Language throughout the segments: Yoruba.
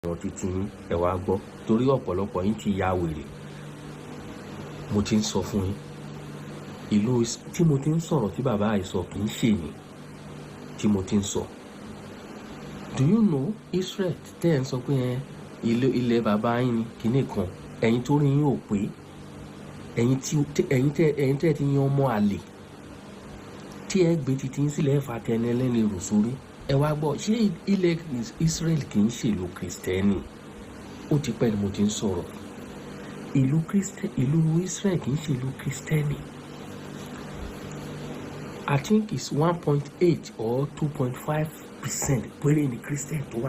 Àwọn títí yín, ẹ wá gbọ́, torí ọ̀pọ̀lọpọ̀ yín ti ya wèrè. Mo ti ń sọ fún yín, ìlú tí mo ti ń sọ̀rọ̀ tí bàbá yìí sọ kì í ṣe ní tí mo ti ń sọ. Do you know Israel tẹ́ ẹ̀ ń sọ pé ẹ ilẹ̀ bàbá yín ni kinní kan? Ẹ̀yin tó rí yín ò pé, ẹ̀yin tí ẹ̀yin tẹ́ ti yan ọmọ àlè tí ẹ gbé títí ń sílẹ̀ fà tẹni ẹlẹ́ni rò sórí. Ẹ wá gbọ́, ṣé ilẹ̀ Israel kì í ṣèlú Kristẹni? Ó ti pẹ́ ni mo ti ń sọ̀rọ̀. Ìlú Israel kì í ṣèlú Kristẹni. I think it's 1.8 or 2.5% péré ni Christian tó wà.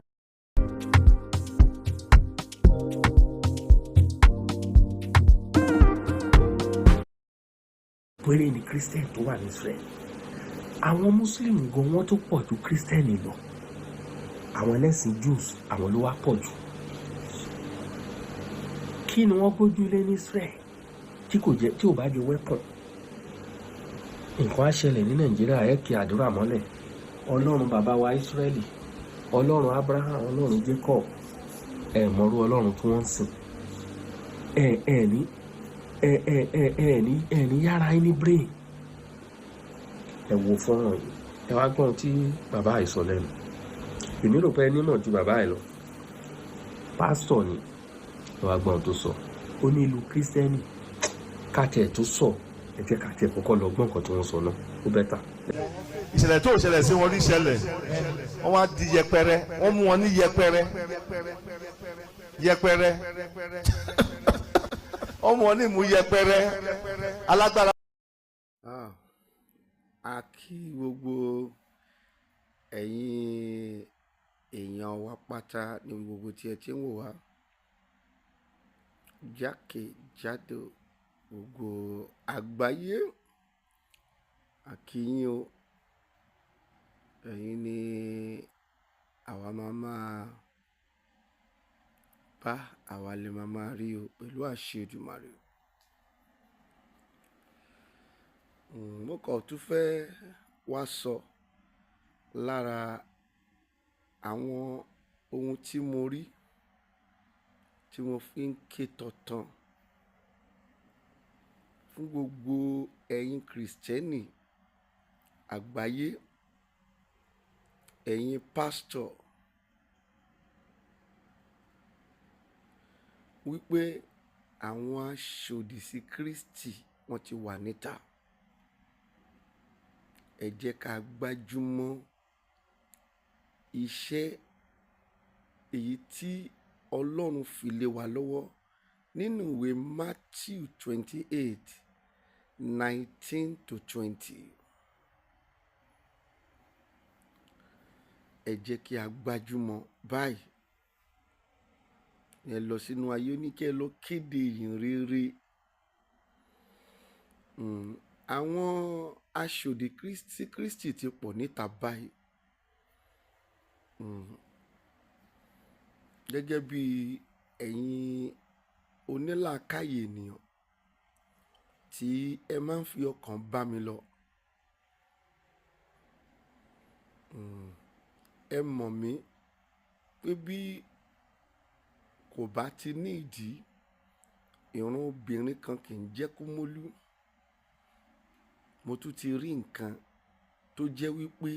Péré ni Christian tó wà ní Israel. Àwọn Muslim gan, wọ́n tó pọ̀ ju Christian lọ. Àwọn ẹlẹ́sìn Jews, àwọn ló wá pọ̀ jù. Kí ni wọ́n gbójúlé ní Israel tí kò jẹ́ tí ò bá jẹ́ weapon? Nǹkan á ṣẹlẹ̀ ní Nàìjíríà. Ẹ kí àdúrà mọ́lẹ̀. Ọlọ́run bàbá wa Israẹli, Ọlọ́run Abraham, Ọlọ́run Jacob, ẹ mọ̀rú Ọlọ́run tí wọ́n ń sìn. Ẹ ẹ ní ẹ ẹ ẹ ẹ ní ẹ ní yára yín ní brain. Ẹ wo fọ́nrán yìí, ẹ wá gbọ́n tí bàbá yìí sọ lẹ́nu. Èmi rò pé ẹ nímọ̀ ju bàbá yìí lọ. Pásítọ̀ ni. Ẹ wá gbọ́n tó sọ. Ó ní ìlú Kírísítẹ́nì káàtì tó sọ. Ẹ jẹ́ ká tiẹ̀ kọ́kọ́ lọ gbọ́n nǹkan tí wọ́n sọ náà, ó better. Ìṣẹ̀lẹ̀ tó ṣẹlẹ̀ sí wọn rí ṣẹlẹ̀, wọ́n wá di yẹpẹrẹ, wọ́n mú wọn ní yẹpẹrẹ yẹpẹrẹ, wọ́n mú wọn ní ìmú yẹpẹrẹ alágbára. Ah, a kí gbogbo ẹ̀yin èèyàn wa pátá ní gbogbo tí ẹ ti ń wò wá jákèjádò gbogbo àgbáyé. A kí yín o. Ẹ̀yin ni àwa máa máa bá, àwa lè máa máa rí o pẹ̀lú àṣẹ Èdùmàrè. Mo kàn tún fẹ́ wá sọ lára àwọn ohun tí mo rí tí mo fi ń ké tọ̀tàn fún gbogbo ẹ̀yin Kristẹni àgbáyé, ẹ̀yin pásítọ̀, wípé àwọn aṣòdì sí Kristi, wọ́n ti wà níta. Ẹ jẹ́ ká gbájúmọ́ iṣẹ́ èyí tí Ọlọ́run fi lé wa lọ́wọ́ nínú ìwé Matthew 28:19 to 20. Ẹ jẹ́ kí a gbájúmọ́ báyìí. Ẹ lọ sínú ayé, ó ní kí ẹ lọ kéde ìyìn rere. Àwọn aṣòdì sí Kristi ti pọ̀ níta báyìí. Gẹ́gẹ́ bí ẹ̀yin onílàákàyè ènìyàn tí ẹ máa ń fi ọkàn bá mi lọ. Ẹ mọ̀ mí pé bí kò bá ti ní ìdí, ìran obìnrin kan kì í jẹ́ kó mólú. Mo tún ti rí nǹkan tó jẹ́ wípé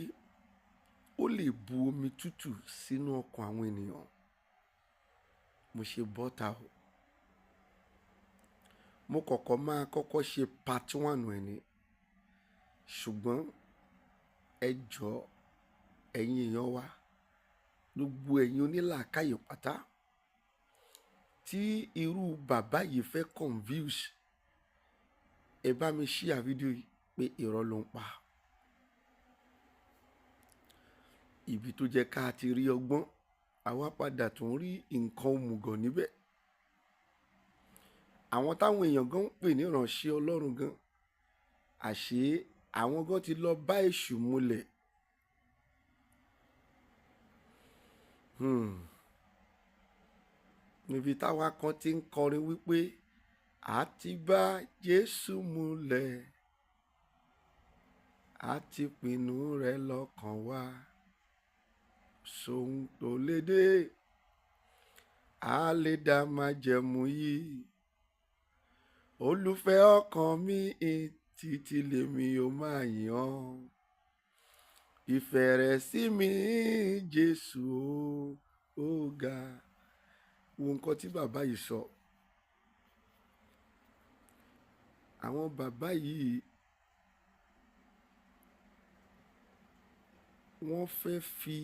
ó lè bu omi tútù sínú ọkàn àwọn ènìyàn. Mo ṣe bọ́ta o. Mo kọ́kọ́ máa kọ́kọ́ ṣe part one ẹ̀ ni. Ṣùgbọ́n ẹ jọ, ẹ̀yin èèyàn wa, gbogbo ẹ̀yin onílàákàyè pátá tí irú bàbá yìí fẹ́ confuse, ẹ bá mi share fídíò yìí pé irọ́ ló ń pa. Ibi tó jẹ́ ká ti rí ọgbọ́n, àwa padà tún rí nǹkan òmùgọ̀ níbẹ̀. Àwọn táwọn èèyàn gan ń pè ní ìránṣẹ́ Ọlọ́run gan, àṣé àwọn gan ti lọ bá èṣù múlẹ̀. Níbi táwa kan ti ń kọrin wípé a ti bá Jésù múlẹ̀, a ti pinnu rẹ̀ lọ́kàn wa, sóhun tó lè dé. A lè dá májẹ̀mú yìí. Olùfẹ́ ọkàn mi, títí lèmi ó máa yìn ọ́. Ìfẹ́ rẹ̀ sí mi, Jésù, ó ga. Wo nǹkan tí bàbá yìí sọ. Àwọn bàbá yìí, wọ́n fẹ́ fi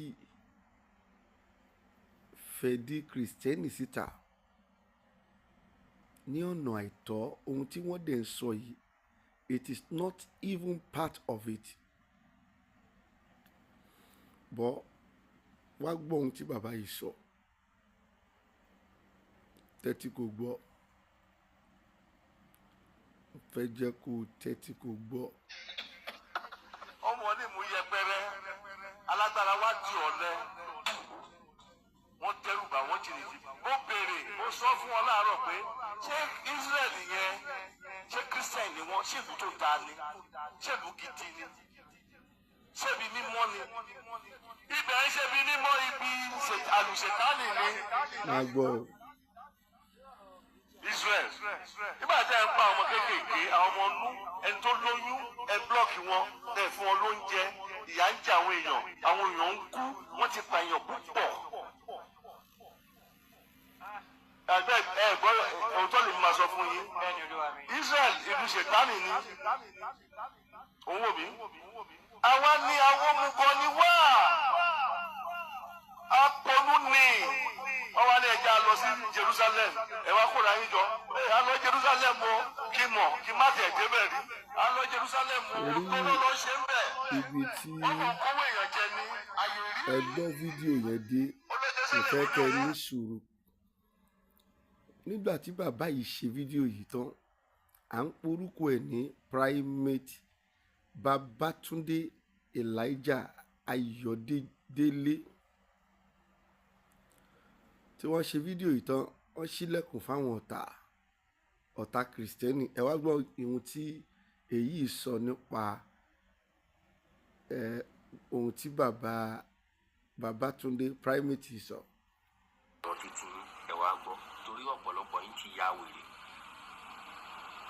fẹ̀dí Kristẹni síta ní ọ̀nà àìtọ́. Ohun tí wọ́n dẹ̀ ń sọ yìí, it is not even part of it. But wá gbọ́ ohun tí bàbá yìí sọ. Tẹ́tí kò gbọ́. Fẹ́ jẹ́ kó tẹ́tí kò gbọ́. Ọmọ ní mú yẹpẹrẹ, alágbára wá di ọ̀lẹ, wọ́n dẹ́rù bà wọ́n jìnnìjì. Mo béèrè, mo sọ fún wọn láàárọ̀ pé ṣé Israel yẹn, ṣé Christian ni wọ́n? Ṣé ìlú tó dáa ni? Ṣé ìlú gidi ni? Ṣé ibi mímọ́ ni? Ibẹ̀ ń ṣe ibi mímọ́, ibi àlùṣètánì ni. Máa gbọ́ o. Israel, nígbà tí ẹ ń pa ọmọ kéékèèké, àwọn ọmọ inú ẹni tó lóyún, ẹ block wọn, ẹ fún wọn lóúnjẹ, ìyà ń jẹ àwọn èèyàn, àwọn èèyàn ń kú, wọ́n ti pa èèyàn púpọ̀. Ẹgbẹ́ ẹ gbọ́, òótọ́ lè máa sọ fún yín. Israel, ìlú ṣètánì ni. Òun wò mí. Àwa ni àwọn òmùgọ̀ ni wá. Apọ̀nù ni. Wọ́n wá ní ẹja lọ sí Jerusalem. Ẹ wá kóra yín jọ. Ẹ á lọ Jerusalem o. Kí mọ̀ kí má tẹ̀ débẹ̀ rí. Á lọ Jerusalem o. Orí Tó ló lọ ṣe ń bẹ̀. ibi tí Wọ́n kàn kówó èèyàn jẹ ní ayé rí. Ẹ gbọ́ fídíò yẹn dé, kò fẹ́ kẹ́ ẹ ní sùúrù. Nígbà tí bàbá yìí ṣe fídíò yìí tán, à ń porúkọ ẹ̀ ní Primate Babátúndé Elijah Ayọ̀délé. Tí wọ́n ṣe fídíò yìí tán, wọ́n ṣílẹ̀kùn fáwọn ọ̀tá Kìrìsìtẹ́nì. Ẹ wá gbọ́ ohun tí èyí sọ nípa ohun tí bàbá Babátúndé Primate sọ. Àwọn títí ẹ wá gbọ́, torí ọ̀pọ̀lọpọ̀ yín ti ya wèrè.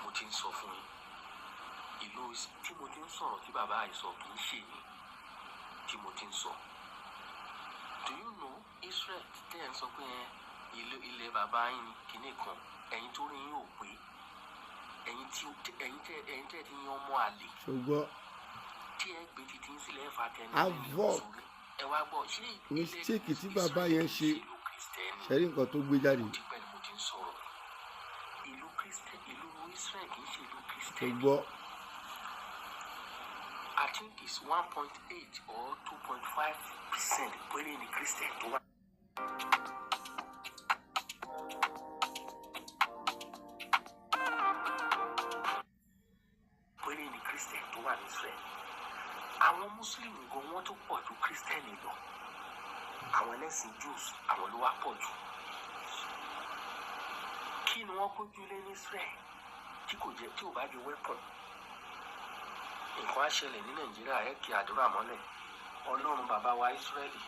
Mo ti ń sọ fún yín, ìlú tí mo ti ń sọ̀rọ̀ tí bàbá yìí sọ kì í ṣe mi tí mo ti ń sọ. Do you know Israel tẹ́ ẹ̀ ń sọ pé ẹ ìlú ilẹ̀ bàbá yín ni kinní kan? Ẹ̀yin tó rí yín ò pé, ẹ̀yin tí ẹ̀yin tẹ́ ti yan ọmọ àlè Ṣùgbọ́n tí ẹ gbé títí ń sílẹ̀ fa tẹnu Havoc sórí. Ẹ wá gbọ́, ṣé ilẹ̀ mistake tí bàbá yẹn ṣe, Israel ìlú Kristẹni? Ṣẹ́rí nǹkan tó gbé jáde. Mo ti pẹ́ ni mo ti ń sọ̀rọ̀. Ìlú Kristẹni, ìlú Israel kì í ṣe ìlú Kristẹni. Ṣùgbọ́n I think it's 1.8 or 2.5% péré ni Christian tó wà. Péré ni Christian tó wà ní Israel. Àwọn Muslim gan, wọ́n tó pọ̀ ju Christian lọ. Àwọn ẹlẹ́sìn Jews, àwọn ló wá pọ̀ jù. Kí ni wọ́n kójú lé ní Israel tí kò jẹ́ tí ò bá di weapon? Nǹkan á ṣẹlẹ̀ ní Nàìjíríà. Ẹ kí àdúrà mọ́lẹ̀. Ọlọ́run bàbá wa Ísírẹ́lì,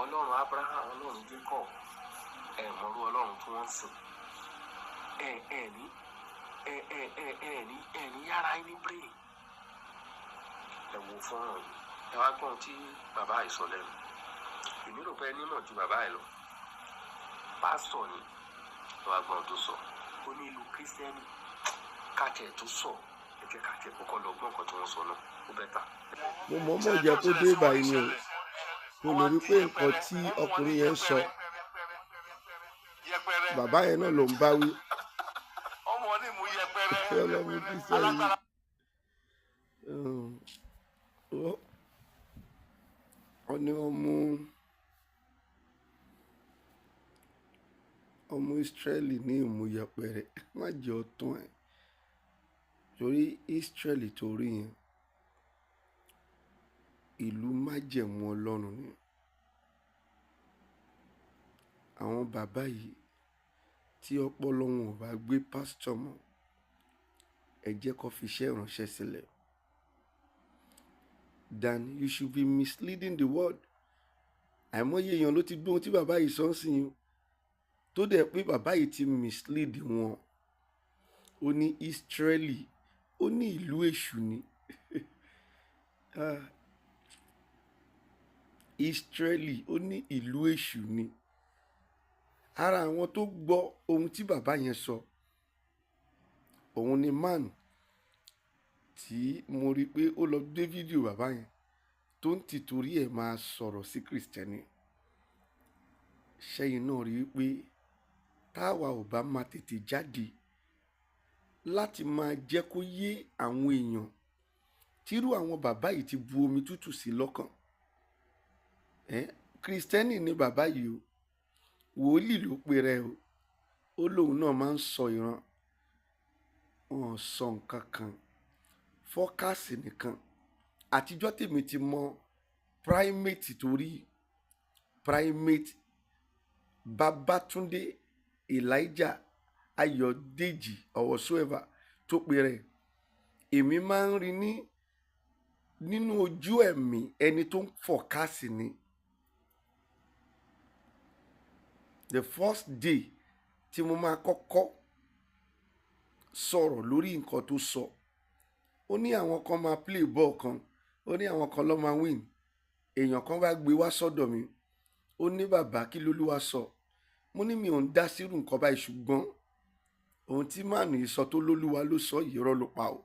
Ọlọ́run Abraham, Ọlọ́run Jacob, ẹ mọ̀rú Ọlọ́run tí wọ́n ń sìn. Ẹ ẹ ní ẹ ẹ ẹ ẹ ní ẹ ní yára ẹ ní brain. Ẹ wo fọ́nrán yìí, ẹ wá gbọ́n tí bàbá yìí sọ lẹ́nu. Èmi rò pé ẹ nímọ̀ ju bàbá yìí lọ. Pásítọ̀ ni. Ẹ wá gbọ́n tó sọ. Ó ní ìlú Kírísítẹ́nì káàtì tó sọ. Ẹ jẹ́ káàtì kọ́kọ́ lọ gbọ́n nǹkan tí wọ́n sọ náà, ó better. Mo mọ̀ọ́mọ̀ jẹ́ kó dé báyìí ni o, mo lè rí pé nǹkan tí ọkùnrin yẹn sọ, Yẹpẹrẹ. bàbá yẹn náà ló ń bá wí. Ọmọ ní mú yẹpẹrẹ. Ọlọ́run Kristian yìí. Alágbára. Wọ́n ní wọ́n mú ọmọ Ísírẹ́lì ní ìmúyẹpẹrẹ. Má jẹ́ ọtún ẹ̀, torí Ísírẹ́lì tó rí yẹn, ìlú májẹ̀mú Ọlọ́run ni. Àwọn bàbá yìí, tí ọpọlọ wọn ò bá gbé pásítọ̀ mọ́, ẹ jẹ́ kó fi iṣẹ́ ìránṣẹ́ sílẹ̀. Than you should be misleading the world. Àìmọye èèyàn ló ti gbóhun tí bàbá yìí sọ ń sìn yín. Tó dẹ̀ pé bàbá yìí ti mislead wọn. Ó ní Ísírẹ́lì, ó ní ìlú èṣù ni. Ah, Ísírẹ́lì, ó ní ìlú èṣù ni. Ara àwọn tó gbọ́ ohun tí bàbá yẹn sọ, òun ni man tí mo rí pé ó lọ gbé fídíò bàbá yẹn tó ń tìtorí ẹ̀ máa sọ̀rọ̀ sí Kristẹni. Ṣẹ́yìn náà rí i pé táwa ò bá máa tètè jáde láti máa jẹ́ kó yé àwọn èèyàn tírú àwọn bàbá yìí ti bu omi tútù sí lọ́kàn. Ẹ́ Kristẹni ni bàbá yìí o, wòlíì ló pe rẹ̀ o, ó lóun náà máa ń sọ ìran. Wọn ò sọ nǹkan kan, forecast nìkan. Àtijọ́ tèmi ti mọ Primate, torí Primate Babatunde Elijah Ayọ̀dèjì or whatsoever tó pe rẹ̀, èmi máa ń rí ní nínú ojú ẹ̀mí, ẹni tó ń forecast ni. The first day tí mo máa kọ́kọ́ sọ̀rọ̀ lórí nǹkan tó sọ, ó ní àwọn kan máa play ball kan, ó ní àwọn kan ló máa win. Èèyàn kan bá gbé wá sọ́dọ̀ mi, ó ní, "Bàbá, kí lolúwa sọ?" Mo ní mi ò ń dá sírù nǹkan báyìí, ṣùgbọ́n ohun tí màánù yìí sọ tó lólúwa ló sọ yìí, irọ́ ló pa o.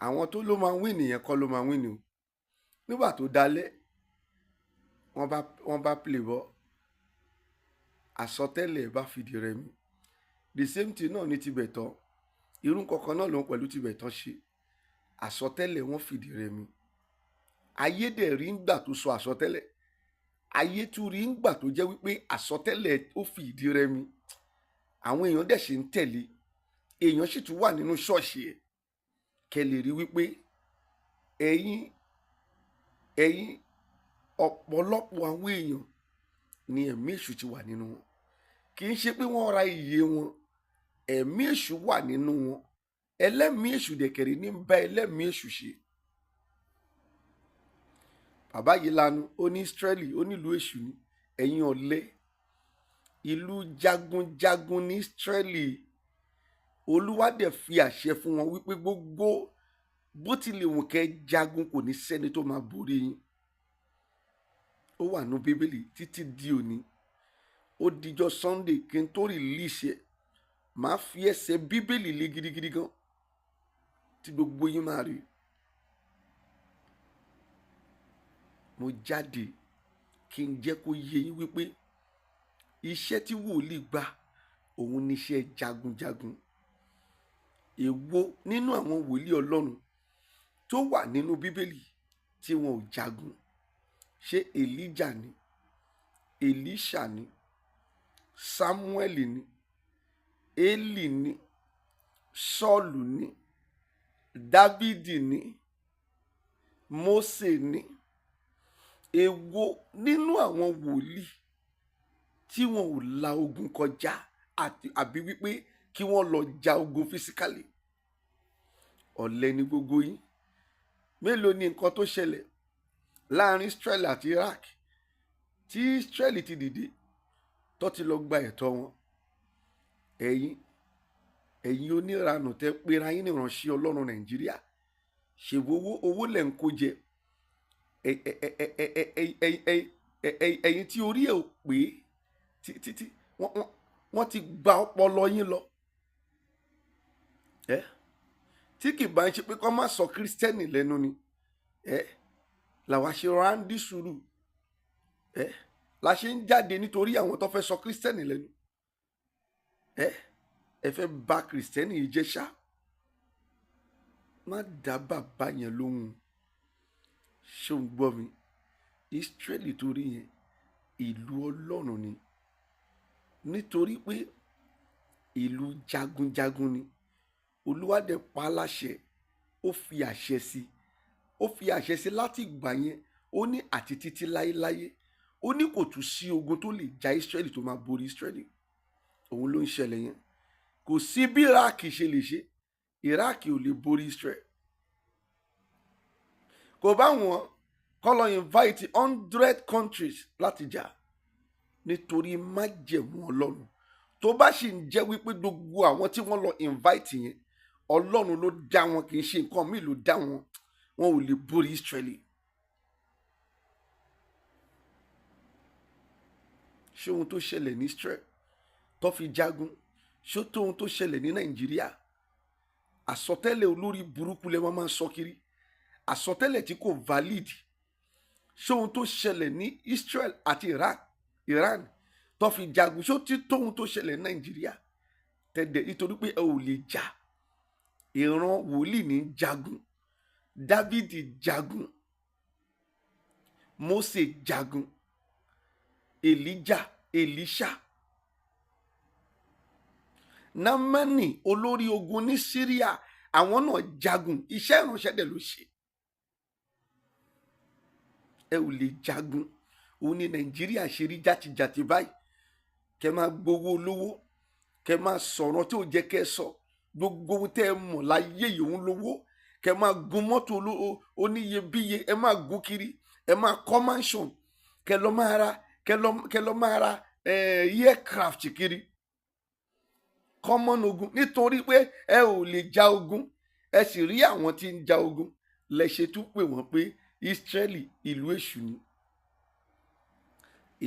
Àwọn tó ló máa win yẹn kọ́ ló máa win o. Nígbà tó dalẹ̀, wọ́n bá play ball, àsọtẹ́lẹ̀ bá fìdí rẹmi. The same thing náà ní tibẹ̀ tán, irú kankan náà lòun pẹ̀lú tibẹ̀ tán ṣe, àsọtẹ́lẹ̀ wọ́n fìdí rẹmi. Ayé dẹ̀ rí ńgbà tó sọ àsọtẹ́lẹ̀, ayé tún rí ńgbà tó jẹ́ wípé àsọtẹ́lẹ̀ ó fìdí rẹmi. Àwọn èèyàn dẹ̀ ṣe ń tẹ̀lé, èèyàn sì tún wà nínú ṣọ́ọ̀ṣì ẹ̀. Kẹ́ lè rí wípé ẹ̀yin ọ̀pọ̀lọpọ̀ àwọn èèyàn ni ẹ̀mí èṣù ti wà nínú wọn. Kì í ṣe pé wọ́n ra iye wọn, ẹ̀mí èṣù wà nínú wọn. Ẹlẹ́mìí èṣù dẹ̀kẹ̀rẹ̀ ní bá ẹlẹ́mìí èṣù ṣe. Bàbá yìí lanu, ó ní Ísírẹ́lì, ó nílùú èṣù ni. Ẹ̀yin ọ̀lẹ, ìlú jagunjagun ní Ísírẹ́lì. Olúwa dẹ̀ fi àṣẹ fún wọn wípé gbogbo bó tilẹ̀ wù kẹ́ jagun, kò ní sẹ́ni tó máa borí yín. Ó wà ní Bíbélì títí di òní. Ó dijọ́ Sunday kí n tó release ẹ̀, màá fi ẹsẹ̀ Bíbélì lé gidigidi gan tí gbogbo yín máa rí. Mo jáde kí n jẹ́ kó yé yín wípé iṣẹ́ tí wòlíì gbà, òun níṣẹ́ jagunjagun. Èwo nínú àwọn wòlíì Ọlọ́run tó wà nínú Bíbélì tí wọn ò jagun? Ṣé Elijah ni, Elisha ni, Samuel ni, Eli ni, Sọ́ọ̀lù ni, Dávìdì ni, Mósè ni? Èwo nínú àwọn wòlíì tí wọn ò la ogun kọjá, àti àbí wípé kí wọ́n lọ ja ogun physically? Ọ̀lẹ ni gbogbo yín. Mélòó ni nǹkan tó ṣẹlẹ̀ láàrin Israel àti Iraq tí Israel ti dìde tó ti lọ gba ẹ̀tọ́ wọn? Ẹ̀yin oníranù tẹ́ pera yín ní ìránṣẹ́ Ọlọ́run Nàìjíríà, ṣèbó owó owó lẹ̀ ń kó jẹ. Ẹ̀yin tí orí ẹ̀ ò pé, tí wọ́n ti gba ọpọlọ yín lọ ẹ, tí kì bá ń ṣe pé kọ́ má sọ Kírísítẹ́nì lẹ́nu ni ẹ làwa ṣe ráńdí sùúrù ẹ, la ṣe ń jáde nítorí àwọn tó fẹ́ sọ Kírísítẹ́nì lẹ́nu ẹ. Ẹ fẹ́ bà Kírísítẹ́nì yìí jẹ́ ṣá. Má dá bàbá yẹn lóhùn. Ṣé o ń gbọ́ mi? Ísírẹ́lì torí yẹn, ìlú Ọlọ́run ni, nítorí pé ìlú jagunjagun ni. Olúwa dẹ̀ pa á láṣẹ, ó fi àṣẹ sí, ó fi àṣẹ sí láti ìgbà yẹn. Ó ní àti títí láéláé, ó ní kò tún sí ogun tó lè ja Ísírẹ́lì tó máa borí Ísírẹ́lì. Òun ló ń ṣẹlẹ̀ yẹn. Kò sí bí Iraq ṣe lè ṣe, Iraq ò lè borí Israel. Kò bá wọn kọ́ lọ invite 100 countries láti jà. Nítorí májẹ̀mú Ọlọ́run, tó bá sì ń jẹ́ wípé gbogbo àwọn tí wọ́n lọ invite yẹn, Ọlọ́run ló dá wọn, kì í ṣe nǹkan míì ló dá wọn, wọn ò lè borí Israeli. Ṣé ohun tó ṣẹlẹ̀ ní Israel tó fi jagun, ṣó tó ohun tó ṣẹlẹ̀ ní Nàìjíríà? Àsọtẹ́lẹ̀ olórí burúkú lẹ wọ́n máa ń sọ kiri, àsọtẹ́lẹ̀ tí kò valid. Ṣé ohun tó ṣẹlẹ̀ ní Israel àti Iraq, Iran tó fi jagun, ṣó tí tó ohun tó ṣẹlẹ̀ ní Nàìjíríà tẹ̀dẹ̀? Nítorí pé ẹ ò lè jà. Ìran wòlíì ní jagun. Dávidi jagun, Mósè jagun, Èlíjà, Èlíṣà, Námánì olórí ogun ní Síríà, àwọn náà jagun. Iṣẹ́ ìránṣẹ́ dẹ̀ ló ṣe. Ẹ ò lè jagun. Òun ni Nàìjíríà ṣe rí játijàti báyìí. Kẹ máa gbowó olówó, kẹ máa sọ̀rọ̀ tí ò jẹ́ kẹ́ sọ. Gbogbo ohun tẹ́ ẹ mọ̀ láyé yìí òun lówó. Kẹ máa gun mọ́tò oníyebíye, ẹ máa gun kiri, ẹ máa kọ́ mansion, kẹ lọ máa ra aircraft kiri, common ogun. Nítorí pé ẹ ò lè ja ogun, ẹ sì rí àwọn tí ń ja ogun, lẹ ṣe tún pè wọ́n pé Israeli ìlú èṣù ni,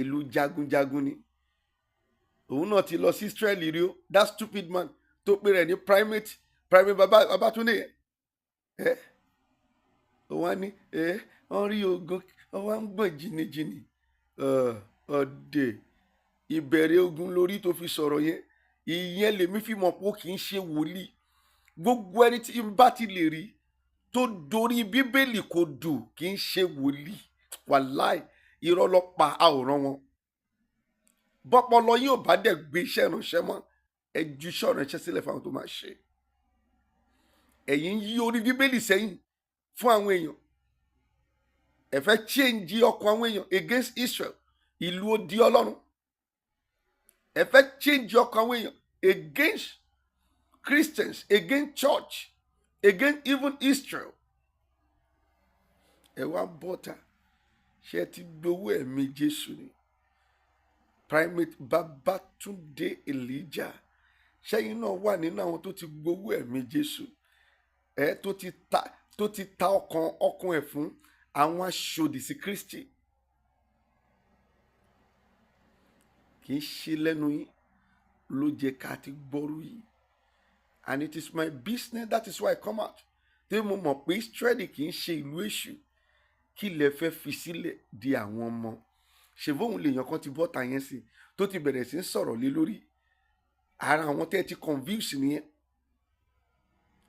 ìlú jagunjagun ni. Òun náà ti lọ sí Israeli rí o. That stupid man tó pè rẹ̀ ní primate baba Babátúndé yẹn, ẹ òun á ní ẹ wọ́n rí ogun, wọ́n wá ń gbọ̀n jìnnìjìnnì. Ọ̀dẹ̀ ìbẹ̀rẹ̀ ogun lórí tó fi sọ̀rọ̀ yẹn. Ìyẹn lèmi fi mọ̀ pé ó kì í ṣe wòlíì. Gbogbo ẹni tí n bá ti lè rí tó dorí Bíbélì kò dù, kì í ṣe wòlíì. Wàláì, irọ́ ló pa àwòrán wọn. Bọ́pọlọ yóò bá dẹ̀ gbé iṣẹ́ ìránṣẹ́ mọ́, ẹ ju iṣẹ́ ìránṣẹ́ sílẹ̀ fáwọn tó máa ṣe. Ẹ̀yin ń yí orí Bíbélì sẹ́yìn fún àwọn èèyàn. Ẹ fẹ́ change ọkàn àwọn èèyàn against Israel, ìlú odi Ọlọ́run. Ẹ fẹ́ change ọkàn àwọn èèyàn against Christians, against church, against even Israel. Ẹ wá bọ́ta, ṣé ẹ ti gbowó ẹ̀mí Jésù ni? Primate Babátúndé Elijah, ṣẹ́yìn náà wà nínú àwọn tó ti gbowó ẹ̀mí Jésù, ẹ tó ti ta ọkàn ẹ̀ fún àwọn aṣòdì sí Kristi? Kì í ṣe lẹ́nu yín ló jẹ́ ká ti gbọ́rú yìí. And it is my business, that is why I come out, tí mo mọ̀ pé Israeli kì í ṣe ìlú èṣù. Kí lẹ fẹ́ fi sílẹ̀ di àwọn ọmọ? Ṣèbóhùn lèèyàn kan ti bọ́ta yẹn sí tó ti bẹ̀rẹ̀ sí ń sọ̀rọ̀ lé lórí ara àwọn tẹ́ ẹ ti convince nìyẹn,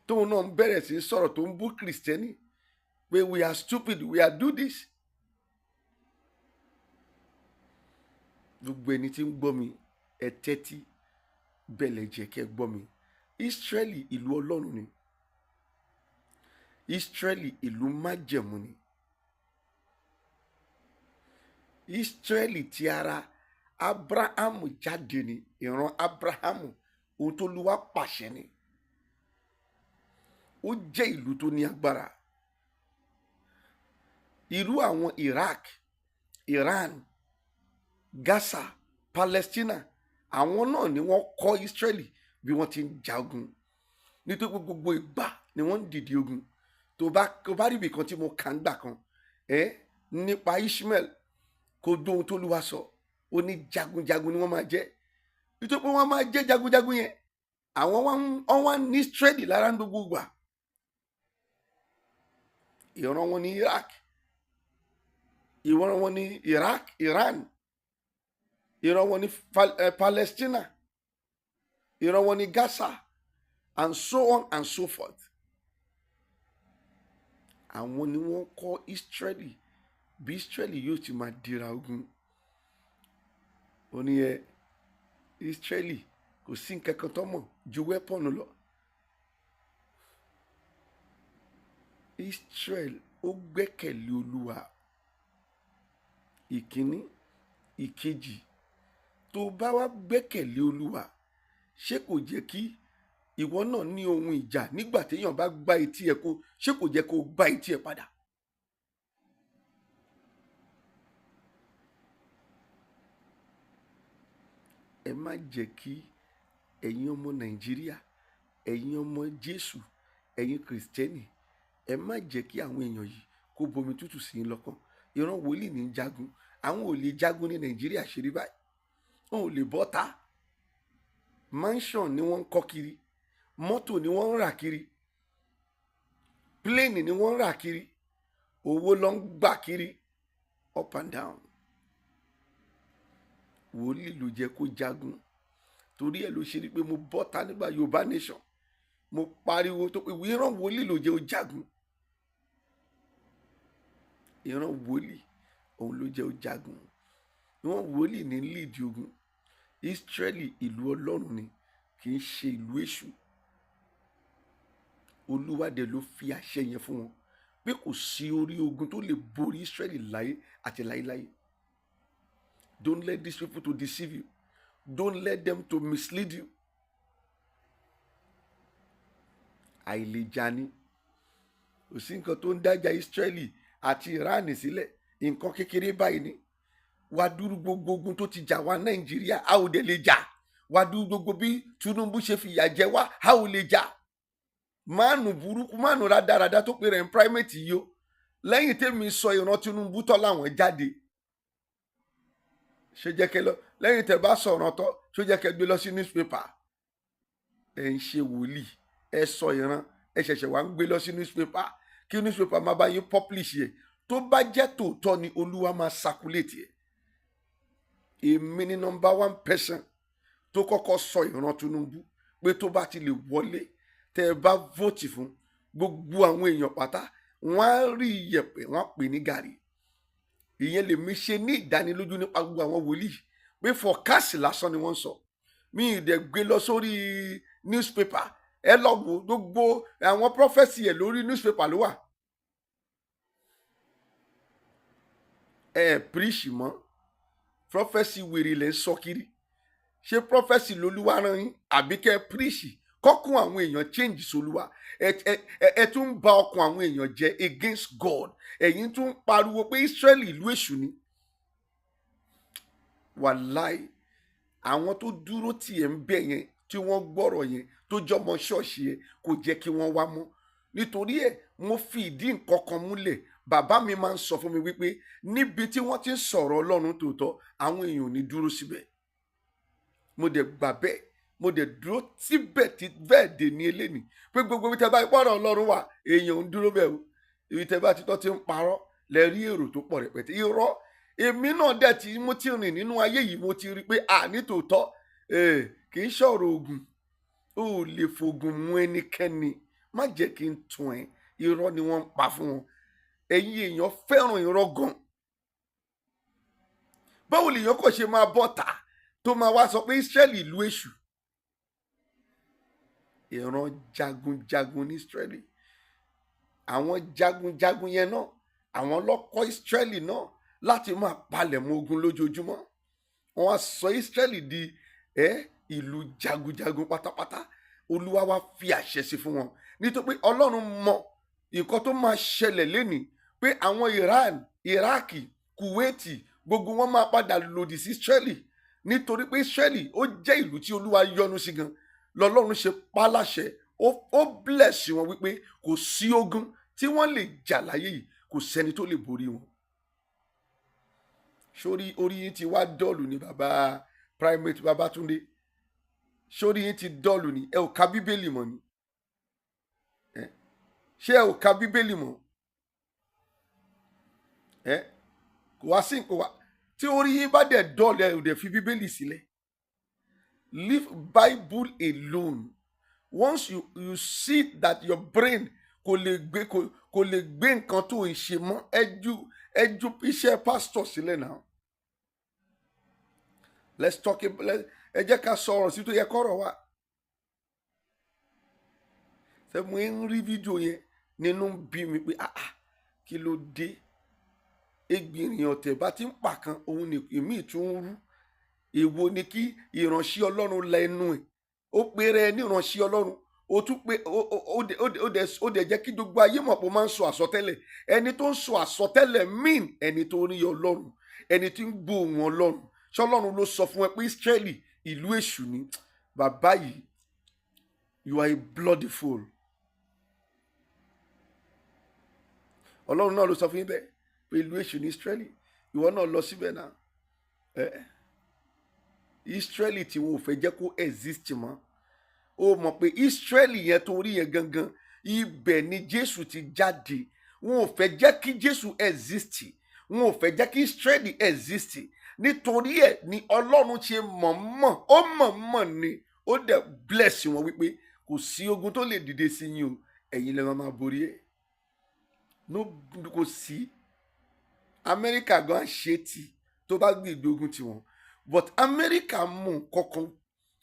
tóun náà ń bẹ̀rẹ̀ sí ń sọ̀rọ̀, tó ń bú Kìrìsìtẹ́nì pé we are stupid, we are do this. Gbogbo ẹni tí ń gbọ́ mi, ẹ tẹ́tí bẹ̀lẹ̀ jẹ́ kẹ́ gbọ́ mi. Israeli ìlú Ọlọ́run ni. Israeli ìlú májẹ̀mú ni. Israeli ti ara Abrahamu jáde ni, ìran Abrahamu, ohun tó Olúwa pàṣẹ ni. Ó jẹ́ ìlú tó ní agbára. Irú àwọn Iraq, Iran, Gaza, Palestina, àwọn náà ni wọ́n kọ́ Israeli bí wọ́n ti ń jagun. Nítorí pé gbogbo ìgbà ni wọ́n ń dìde ogun. Tó bá rí ibì kan tí mo kà ń gbà kan nípa Ishmael, kò dóhun tó Olúwa sọ, ó ní jagunjagun ni wọ́n máa jẹ́. Nítorí pé wọ́n máa jẹ́ jagunjagun yẹn, àwọn wọ́n wá ní Israeli lára ń gbogbo ìgbà. Ìran wọn ní Iraq, ìran wọn ní Iraq, Iran, ìran wọn ní Palestina, ìran wọn ní Gaza, and so on and so forth. Àwọn ni wọ́n kọ́ Israeli bí Israeli yóò ti máa dira ogun. Ó ní ẹ Israeli kò sí nǹkan kan tó mọ̀ ju wẹ́pọ̀nù lọ. Israel ó gbẹ́kẹ̀lé Olúwa. Ìkíní, ìkejì, tó bá wá gbẹ́kẹ̀lé Olúwa, ṣé kò jẹ́ kí ìwọ náà ní ohun ìjà nígbà téèyàn bá gbá etí ẹ kó, ṣé kò jẹ́ kó gbá etí ẹ padà? Ẹ má jẹ́ kí ẹ̀yin ọmọ Nàìjíríà, ẹ̀yin ọmọ Jésù, ẹ̀yin Kìrìsìtẹ́nì, ẹ má jẹ́ kí àwọn èèyàn yìí kó bomi tútù sí yín lọ́kàn. Ìran wòlíì ní jagun. Àwọn ò lè jagun ní Nàìjíríà ṣe rí báyìí. Wọn ò lè bọ́ta. Mansion ni wọ́n ń kọ́ kiri, mọ́tò ni wọ́n ń rà kiri, plane ni wọ́n ń rà kiri, owó ló ń gbà kiri up and down. Wòlíì ló jẹ́ kó jagun. Torí ẹ̀ ló ṣe rí pé mo bọ́ta nígbà Yorùbá Nation. Mo pariwo tó pé ìran wòlíì ló jẹ́ ó jagun. Ìran wòlíì òun ló jẹ́ ó jagun. Ìran wòlíì ní lead ogun. Israeli ìlú Ọlọ́run ni, kì í ṣe ìlú èṣù. Olúwa dẹ̀ ló fi àṣẹ yẹn fún wọn pé kò sí orí ogun tó lè borí Israeli láyé àti láyéláyé. Don't let these people to deceive you. Don't let them to mislead you. Àìlèjà ni. Kò sí nǹkan tó ń dájà Israeli àti Iran sílẹ̀. Nǹkan kékeré báyìí ni. Wàá dúró gbogbo ogun tó ti jà wá Nàìjíríà, a ò dẹ̀ lè jà. Wàá dúró gbogbo bí Tinubu ṣe fìyà jẹ wá, a ò lè jà. Máàlù burúkú, máàlù rádaràda tó pe rẹ̀ ń primate yìí o. Lẹ́yìn tèmi sọ ìran Tinubu tọ́ làwọn jáde. Ṣé jẹ́ kẹ́ lọ lẹ́yìn tẹ́ bá sọ̀rọ̀ tọ́, ṣó jẹ́ kẹ́ gbé lọ sí newspaper? Ẹ ń ṣe wòlíì, ẹ sọ ìran, ẹ ṣẹ̀ṣẹ̀ wá ń gbé lọ sí newspaper kí newspaper máa bá yín publish yẹ. Tó bá jẹ́ tòótọ́ ni, Olúwa máa circulate yẹ. Èmi ni number one person tó kọ́kọ́ sọ ìran Tinubu pé tó bá ti lè wọlé, tẹ́ ẹ bá vote fún, gbogbo àwọn èèyàn pátá wọ́n á rí iyẹ̀pẹ̀, wọ́n á pè ní gàrí. Ìyẹn lèmi ṣe ní ìdánilójú nípa gbogbo àwọn wòlíì pé forecast lásán ni wọ́n ń sọ. Mi ì dẹ̀ gbé lọ sórí newspaper. Ẹ lọ wo gbogbo àwọn prophecy ẹ̀, lórí newspaper ló wà. Ẹ preach mọ́ prophecy, wèrè lẹ́ ń sọ kiri. Ṣé prophecy lolúwa rán yín, àbí kẹ́ ẹ preach kọ́kùn àwọn èèyàn change sólúwa? Ẹ tún ń ba ọkàn àwọn èèyàn jẹ́ against God. Ẹ̀yin tún ń pariwo pé Israeli ìlú èṣù ni. Wàláì, àwọn tó dúró tì ẹ̀ ń bẹ̀ yẹn, tí wọ́n gbọ́rọ̀ yẹn, tó jọmọ ṣọ́ọ̀ṣì yẹn, kò jẹ́ kí wọ́n wá mọ́. Nítorí ẹ̀ mo fi ìdí nǹkan kan múlẹ̀. Bàbá mi máa ń sọ fún mi wípé níbi tí wọ́n ti ń sọ̀rọ̀ Ọlọ́run tòótọ́, àwọn èèyàn ò ní dúró síbẹ̀. Mo dẹ̀ gbà bẹ́ẹ̀, mo dẹ̀ dúró síbẹ̀ tí bẹ́ẹ̀ dè ní eléni pé gbogbo ibi tẹ́ bá ìpọ́nrọ̀ Ọlọ́run wà, èèyàn ń dúró bẹ́ẹ̀ o. Ibi tẹ́ bá ti tọ́ ti ń parọ́ lẹ rí èrò tó pọ̀ rẹpẹtẹ. Irọ́ èmi náà dẹ̀ tí mo ti rìn nínú ayé yìí, mo ti rí i pé à ní tòótọ́, kì í ṣọ̀rọ̀ oògùn. Ó lè fògùn mú ẹnikẹ́ni. Má jẹ́ kí n tún ẹ. Irọ́ ni wọ́n ń pa fún wọn. Ẹ̀yin èèyàn fẹ́ràn irọ́ gan. Báwo lèèyàn kò ṣe máa bọ́ ta tó máa wá sọ pé Ísírẹ́lì ìlú èṣù? Ìran jagunjagun ní Ísírẹ́lì. Àwọn jagunjagun yẹn náà, àwọn lọ́kọ́ Ísírẹ́lì náà láti máa palẹ̀mọ́ ogun lójoojúmọ́. Wọ́n á sọ Ísírẹ́lì di ìlú jagunjagun pátápátá. Olúwa wá fi àṣẹ sí fún wọn nítorí pé Ọlọ́run mọ nǹkan tó máa ṣẹlẹ̀ lénìí, pé àwọn Iran, Iraki, Kuwaiti, gbogbo wọn máa padà lòdì sí Ísírẹ́lì, nítorí pé Ísírẹ́lì ó jẹ́ ìlú tí Olúwa yọ́nú sí gan. Lọ́lọ́run ṣe pa láṣẹ, ó bless wọn wípé kò sí ogun tí wọ́n lè jà láyé yìí, kò sẹ́ni tó lè borí wọn. Sórí orí yín ti wá dull ní, bàbá Primate Babátúndé. Sórí yín ti dull ní. Ẹ ò ka Bíbélì mọ́ ni? Ṣé ẹ ò ka Bíbélì mọ́? Ẹ kò wá sí nǹkan wá tí orí yín bá dẹ̀ dull, ẹ ò dẹ̀ fi Bíbélì sílẹ̀. Leave Bible alone. Once you see that your brain kò lè gbé, kò lè gbé nǹkan tó ń ṣe mọ́, ẹ ju iṣẹ́ pastor sílẹ̀ náà. Let's talk about, ẹ jẹ́ ká sọ̀rọ̀ sí tó yẹ kọ́rọ̀ wá. Ṣé mo ń rí fídíò yẹn nínú bí mi pé, ah ah, kí ló dé? Egbìnrìn ọ̀tẹ̀ bá ti ń pa kan, òun ni èmi tún ń rú. Èwo ni kí ìránṣẹ́ Ọlọ́run la ẹnu ẹ̀? Ó péré ní ìránṣẹ́ Ọlọ́run, ó tún pé ó dẹ̀ jẹ́ kí gbogbo ayé mọ̀ pé ó máa ń sọ àsọtẹ́lẹ̀. Ẹni tó ń sọ àsọtẹ́lẹ̀ mean ẹni tó rí Ọlọ́run, ẹni tí ń gbóhùn Ọlọ́run. Ṣọlọ́run ló sọ fún ẹ pé Ísírẹ́lì ìlú èṣù ni. Bàbá yìí, you are a bloody fool. Ọlọ́run náà ló sọ fún yín bẹ́ẹ̀ pé ìlú èṣù ní Israeli. Ìwọ náà lọ síbẹ̀ náà. Ẹ Israeli tí wọn ò fẹ́ jẹ́ kó exist mọ́. Ó mọ̀ pé Israeli yẹn tó rí yẹn gangan, ibẹ̀ ni Jésù ti jáde. Wọn ò fẹ́ jẹ́ kí Jésù exist, wọn ò fẹ́ jẹ́ kí Israeli exist. Nítorí ẹ̀ ni Ọlọ́run ṣe mọ̀ọ́mọ̀, ó mọ̀ọ́mọ̀ ni, ó dẹ̀ bless wọn wípé kò sí ogun tó lè dìde sí yín o, ẹ̀yin lè máa borí ẹ̀. No, kò sí. Amẹ́ríkà gan ṣe tì tó bá gbé ìgbógun tiwọn, but Amẹ́ríkà mú kankan.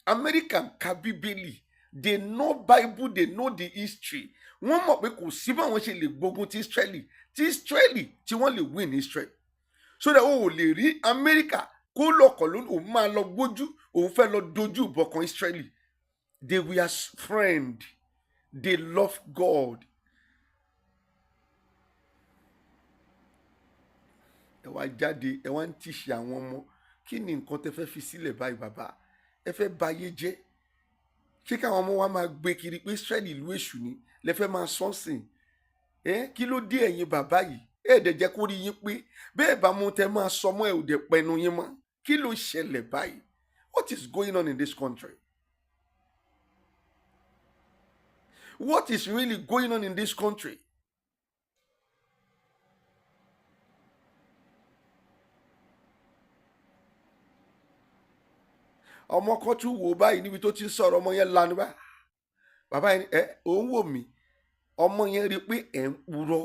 Amẹ́ríkà ń ka Bíbélì. They know Bible, they know the history. Wọ́n mọ̀ pé kò sí báwọn ṣe lè gbógun ti Israeli tí Israeli tí wọ́n lè win Israel, so that o ò lè rí Amẹ́ríkà kó lọ́kọ̀ lónìí, òun máa lọ gbójú, òun fẹ́ lọ dojú ìbọn kan Israeli. They were friend, they love God. Ẹ wá jáde, ẹ wá ń tíṣe àwọn ọmọ. Kí ni nǹkan tẹ fẹ́ fi sílẹ̀ báyìí? Bàbá, ẹ fẹ́ bayé jẹ́. Ṣé káwọn ọmọ wa máa gbé kiri pé Israẹli ìlú èṣù ni lẹ fẹ́ máa sọ́nsìn ẹ? Kí ló dé, ẹ̀yin bàbá yìí? Ẹ dẹ̀ jẹ́ kó rí yín pé bẹ́ẹ̀ bá mú tẹ máa sọ mọ́, ẹ ò dẹ̀ pẹnu yín mọ́. Kí ló ṣẹlẹ̀ báyìí? What is going on in this country? What is really going on in this country? Ọmọ kan tún wò báyìí níbi tó ti ń sọ̀rọ̀. Ọmọ yẹn lanu báyìí. Bàbá yẹn, ẹ òun wò mí. Ọmọ yẹn rí i pé ẹ̀ ń purọ́.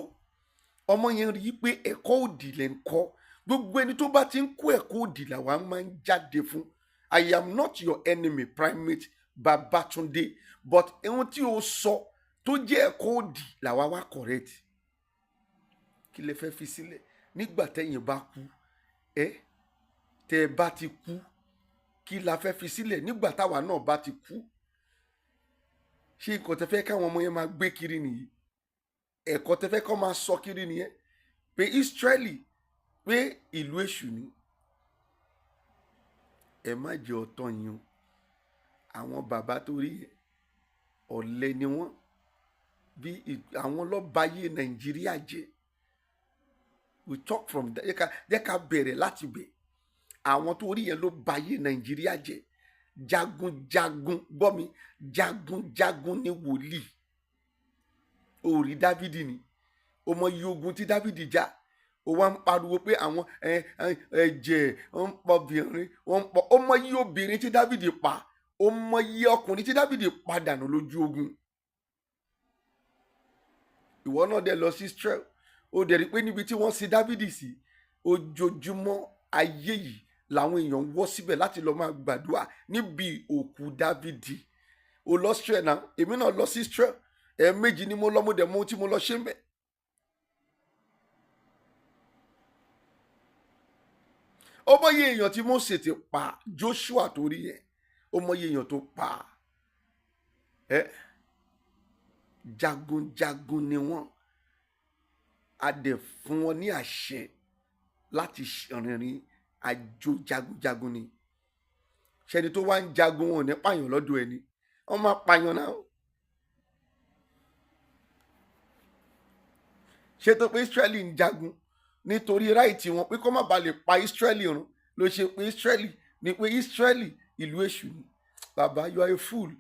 Ọmọ yẹn rí i pé ẹ̀kọ́ òdì lẹ̀ ń kọ́. Gbogbo ẹni tó bá ti ń kó ẹ̀kọ́ òdì làwa máa ń jáde fún. I am not your enemy, Primate Babatunde, but ohun tí o sọ tó jẹ́ ẹ̀kọ́ òdì làwa wá correct. Kí lẹ fẹ́ fi sílẹ̀ nígbà tẹ́yìn bá kú? Ẹ tẹ́ ẹ bá ti kú, kí la fẹ́ fi sílẹ̀ nígbà táwa náà bá ti kú? Ṣé nǹkan tẹ́ fẹ́ káwọn ọmọ yẹn máa gbé kiri nìyí? Ẹ̀kọ́ tẹ́ fẹ́ kọ́ máa sọ kiri nìyẹn pé Israeli, pé ìlú èṣù ni? Ẹ má jẹ́ ọ̀tọ̀ yín o. Àwọn bàbá tó rí yẹn, ọ̀lẹ ni wọ́n. Bí àwọn lọ́bàáyé Nàìjíríà jẹ́. We talk from there. Jẹ́ ká bẹ̀rẹ̀ láti bẹ̀. Àwọn tó rí yẹn ló báyé Nàìjíríà jẹ́. Jagunjagun, gbọ́ mi, jagunjagun ni wòlíì. Orí Dávidi ni o mọ iye ogun tí Dávidi jà. O wá ń pariwo pé àwọn ẹ̀jẹ̀ ń pọ̀, obìnrin wọ́n ń pọ̀. Ó mọ iye obìnrin tí Dávidi pa, ó mọ iye ọkùnrin tí Dávidi pa dànù lójú ogun. Ìwọ náà dẹ̀ lọ sí Israel, ó dẹ̀ rí pé níbi tí wọ́n sin Dávidi sí, ojoojúmọ́ ayé yìí làwọn èèyàn ń wọ́ síbẹ̀ láti lọ máa gbàdúrà níbi òkú Dávidi. Ó lọ Israel náà, èmi náà lọ sí Israel. Ẹ̀ẹ̀mejì ni mo lọ, mo dẹ̀ mọ ohun tí mo lọ ṣe ń bẹ̀. Ó mọyì èèyàn tí Mósè ti pa, Joshua tó rí yẹn, ó mọyì èèyàn tó pa. Ẹ jagunjagun ni wọ́n. A dẹ̀ fún wọn ní àṣẹ láti rìnrìn àjò. Jagunjagun ni. Ṣẹni tó wá ń jagun, wọn ò ní pààyàn lọ́dọ̀ ẹni, wọ́n máa pààyàn náà. Ṣé tó pé Israẹli ń jagun nítorí right wọn, pé kó má bàa lè pa Israẹli run, ló ṣe pé Israẹli ni pé Israẹli ìlú èṣù ni? Bàbá, you are a fool.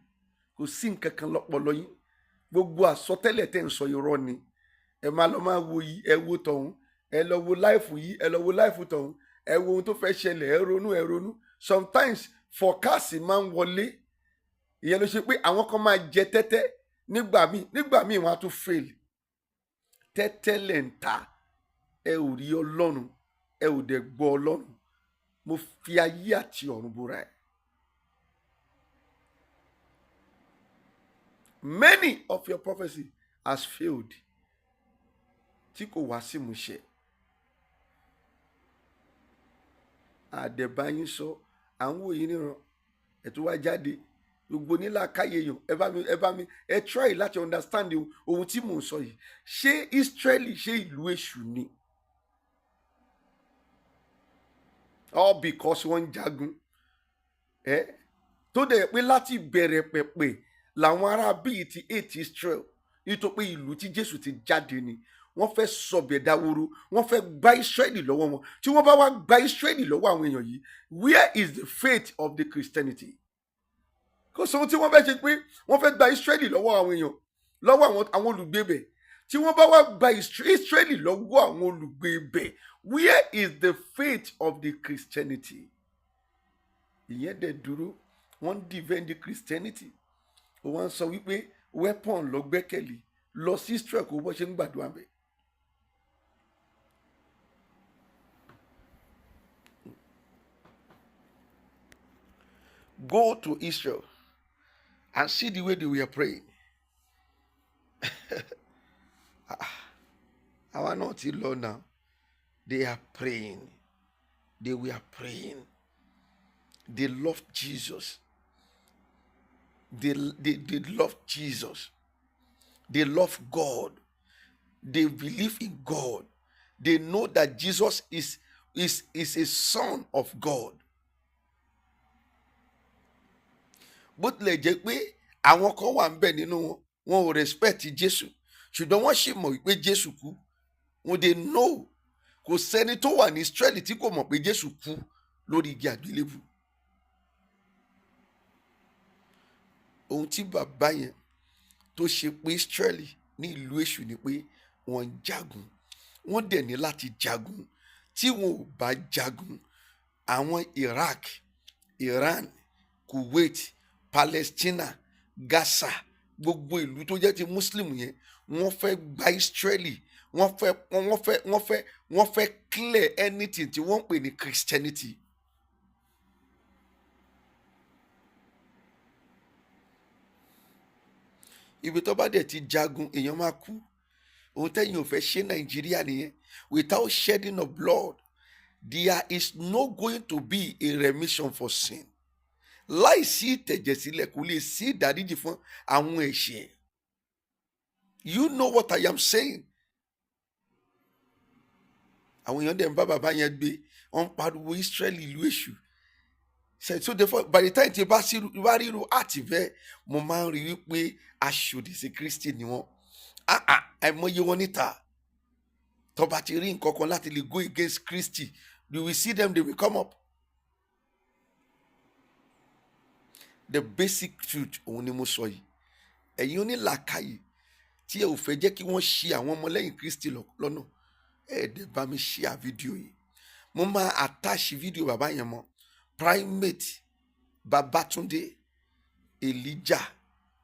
Kò sí nǹkan kan lọ́pọlọ yín. Gbogbo àsọtẹ́lẹ̀ tẹ́ ń sọ, irọ́ ni. Ẹ máa lọ máa wo yìí, ẹ wo tọ̀hún, ẹ lọ wo life yìí, ẹ lọ wo life tọ̀hún, ẹ wo ohun tó fẹ́ ṣẹlẹ̀, ẹ ronú, ẹ ronú. Sometimes forecast máa ń wọlé. Ìyẹn ló ṣe pé àwọn kan máa jẹ tẹ́tẹ́ nígbà míì, nígbà míì wọ́n á tún fail. Tẹ́tẹ́ lẹ̀ ń ta. Ẹ ò rí Ọlọ́run, ẹ ò dẹ̀ gbọ́ Ọlọ́run. Mo fi ayé àti ọ̀run búra ẹ̀. Many of your prophecy has failed, tí kò wá sí ìmúṣẹ. Àdẹ̀báyín sọ, à ń wò yín níran. Ẹ̀ tó wá jáde, gbogbo nílà káyé yàn. Ẹ bá mi, ẹ try láti understand ohun tí mò ń sọ yìí. Ṣé Israeli, ṣé ìlú èṣù ni? All because wọ́n ń jagun. Ẹ Tó dẹ̀ pé láti bẹ̀rẹ̀ pẹ̀pẹ̀ làwọn ará bíi ti hate Israel, nítorí pé ìlú tí Jésù ti jáde ni. Wọ́n fẹ́ sọbẹ̀ dáworo, wọ́n fẹ́ gba Israeli lọ́wọ́ wọn. Tí wọ́n bá wá gba Israeli lọ́wọ́ àwọn èèyàn yìí, where is the faith of the Christianity? Kò sóhun tí wọ́n fẹ́ ṣe pé wọ́n fẹ́ gba Israeli lọ́wọ́ àwọn èèyàn, lọ́wọ́ àwọn olùgbé bẹ̀. Tí wọ́n bá wá gba Israeli lọ́wọ́ àwọn olùgbé bẹ̀, where is the faith of the Christianity? Ìyẹn dẹ̀ dúró, wọ́n ń defend the Christianity. Wọ́n sọ wípé weapon lọ gbẹ́kẹ̀lé. Lọ sí Israel kó bọ́ ṣe ń gbàdúrà bẹ́ẹ̀. Go to Israel and see the way they were praying. Àwa náà ti lọ now. They are praying. They were praying. They love Jesus. They love Jesus. They love God. They believe in God. They know that Jesus is a son of God. Bó tilẹ̀ jẹ́ pé àwọn kan wà ń bẹ̀ nínú wọn, wọn ò respect Jésù, ṣùgbọ́n wọ́n sì mọ̀ wípé Jésù kú. Wọn, they know. Kò sẹ́ni tó wà ní Israẹli tí kò mọ̀ pé Jésù kú lórí igi àgbélébù. Ohun tí bàbá yẹn tó ṣe pé Israẹli ní ìlú èṣù ni pé wọ́n ń jagun, wọ́n dẹ̀ ní láti jagun. Tí wọn ò bá jagun, àwọn Iraq, Iran, Kuwait, Palestina, Gaza, gbogbo ìlú tó jẹ́ ti Muslim yẹn, wọ́n fẹ́ gba Israeli. Wọ́n fẹ́ clear anything tí wọ́n ń pè ní Christianity. Ibi tó bá dẹ̀ ti jagun, èèyàn máa kú. Ohun tẹ́yìn ò fẹ́ ṣe Nàìjíríà nìyẹn. Without shedding of blood, there is no going to be a remission for sin. Láìsí ìtẹ̀jẹ̀sílẹ̀, kò lè sí ìdáríjì fún àwọn ẹ̀ṣẹ̀. You know what I am saying. Àwọn èèyàn dẹ̀ ń bá bàbá yẹn gbé, wọ́n ń pariwo Israeli ìlú èṣù. So therefore, by the time tí bá ríru àti bẹ́ẹ̀, mo máa ń rí wípé aṣòdì sí Kristi ni wọ́n. Àìmọye wọn níta tó bá ti rí nǹkan kan láti lè go against Kristi, you will see them, they will come up. The basic truth òun ni mo sọ yìí. Ẹ̀yin onílàákàyè tí ẹ ò fẹ́ jẹ́ kí wọ́n ṣì àwọn ọmọlẹ́yìn Kristi lọ́nà, ẹ dẹ̀ bá mi share fídíò yìí. Mo máa attach fídíò bàbá yẹn mọ́. Primate Babatunde Elijah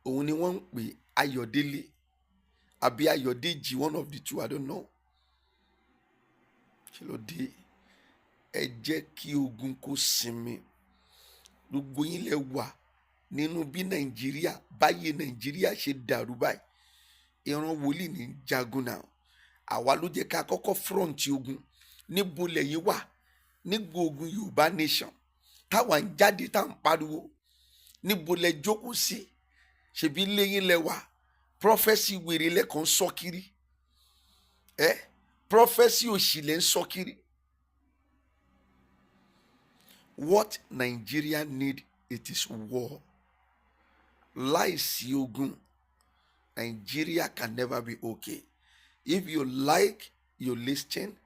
òun ni wọ́n ń pè, Ayọ̀délé àbí Ayọ̀dèjì, one of the two, I don't know. Kí ló dé? Ẹ jẹ́ kí ogun kó sinmi. Gbogbo yín lẹ wà nínú bí Nàìjíríà báyé, Nàìjíríà ṣe dàrú báyìí. Ìran wòlíì ní jagun náà, àwa ló jẹ́ ká kọ́kọ́ front ogun. Níbo lẹ́yìn wà nígbà ogun Yorùbá nation táwa ń jáde, tá à ń pariwo? Níbo lẹ jókòó sí? Ṣebí lẹ́yìn lẹ wà? Prophecy wèrè lẹ́kàn sọ kiri ẹ, prophecy òṣì lẹ́ ń sọ kiri. What Nigeria need, it is war. Láìsí ogun, Nigeria can never be okay. If you like, you listen.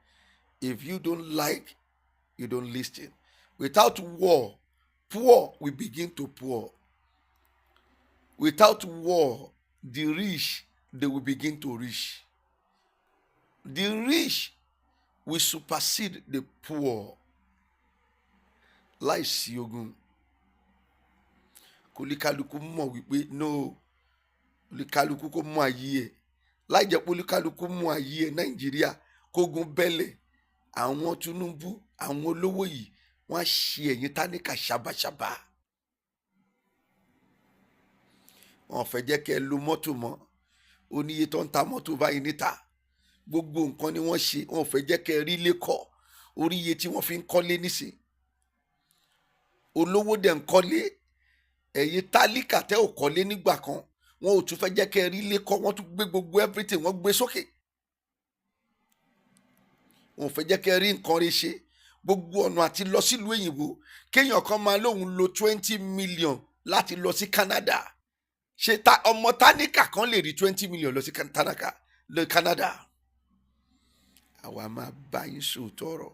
If you don't like, you don't listen. Without war, poor will begin to poor. Without war, the rich, they will begin to rich. The rich will supersede the poor. Láìsí ogun, kólíkálukú mọ̀ wípé no, olúkálukú kó mú ayé ẹ̀. Láì jẹ́ pé olúkálukú mú ayé ẹ̀, Nàìjíríà kógun bẹ́lẹ̀, àwọn Tinubu, àwọn olówó yìí, wọ́n á ṣe ẹ̀yìn táníkà ṣàbàṣàbà. Wọn fẹ́ jẹ́ kẹ́ ẹ lo mọ́tò mọ́. Oníye tó ń ta mọ́tò báyìí níta. Gbogbo nǹkan ni wọ́n ṣe. Wọn fẹ́ jẹ́ kẹ́ ẹ rí ilé kọ́. Orí iye tí wọ́n fi ń kọ́lé nísìn, olówó dẹ̀ ń kọ́lé. Ẹ̀yin tálíkà tẹ́ ò kọ́lé nígbà kan, wọn ò tún fẹ́ jẹ́ kẹ́ ẹ rí ilé kọ́. Wọ́n tún gbé gbogbo everything, wọ́n gbé sókè. Wọn ò fẹ́ jẹ́ kẹ́ ẹ rí nǹkan rí ṣe. Gbogbo ọ̀nà àti lọ sílùú òyìnbó, kéèyàn kan máa lóun lo 20 million láti lọ sí Canada. Ṣé ta ọmọ táníkà kan lè rí 20 million lọ sí Tanaka lọ Canada? Àwa máa bá yín sòótọ́ ọ̀rọ̀.